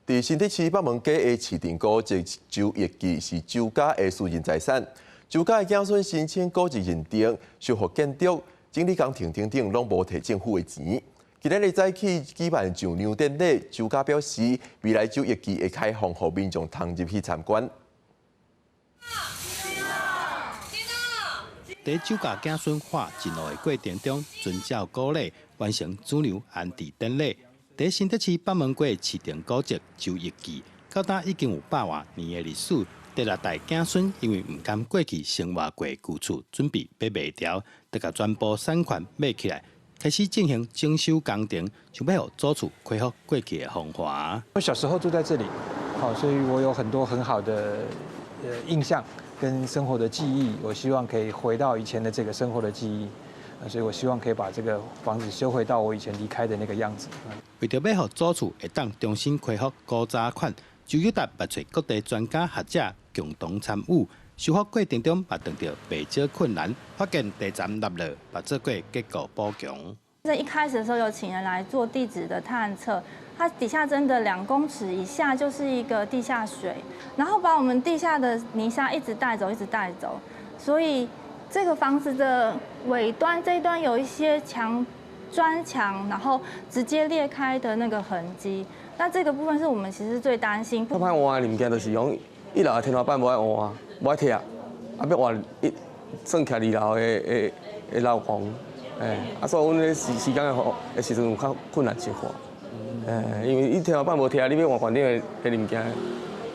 佇新竹市北門街的市定古蹟周奕記是周家的私人財產，周家的子孫申請古蹟認定、修復建築、整理工程等等，攏無提政府的錢。今仔日早起舉辦上娘典禮，周家表示，未來周奕記會開放予民眾通入去參觀。佇周家子孫畫進路的過程中，遵照古禮完成主娘安置典禮。佇新竹市北門街市定古蹟周奕記，到今已經有百外年的歷史。第六代子孫因為毋甘過去生活過舊厝，準備欲賣掉，就共全部產權買起來，開始進行整修工程，想欲予祖厝恢復過去的風華。我小時候住在這裡，好，所以我有很多很好的印象跟生活的記憶。我希望可以回到以前的這個生活的記憶。所以我希望可以把這個房子修回到我以前離開的那個樣子。為著欲予祖厝會當重新恢復古早款，周友達嘛揣各地專家學者共同參與修復過程中，嘛碰著袂少困難，發現地層塌落，嘛做過結構補強。在一開始的時候，有請人來做地質的探測，它底下真的2公尺以下就是一個地下水，然後把我們地下的泥沙一直帶走，一直帶走，所以這個房子的尾端這一端有一些牆磚牆，然後直接裂開的那個痕跡。那這個部分是我們其實最擔心。較歹換的物件就是講，一樓的天花板無愛換啊，無愛拆，啊欲換一算起來二樓的樓房，欸，啊所以阮咧時間的時陣有較困難一寡，欸，因為伊天花板無拆，你欲換懸頂的物件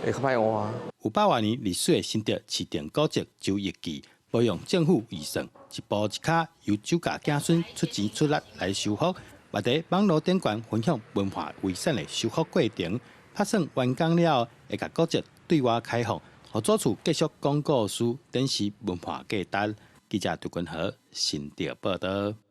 會較歹換。有百外年歷史的新竹市定古蹟周奕記，無用政府預算，一步一跤由周家子孫出錢出力來修復，嘛佇網路頂懸分享文化遺產的修復過程，拍算完工了後，會共古蹟對外開放，予祖厝繼續講故事，展示文化價值。記者杜君和新竹報導。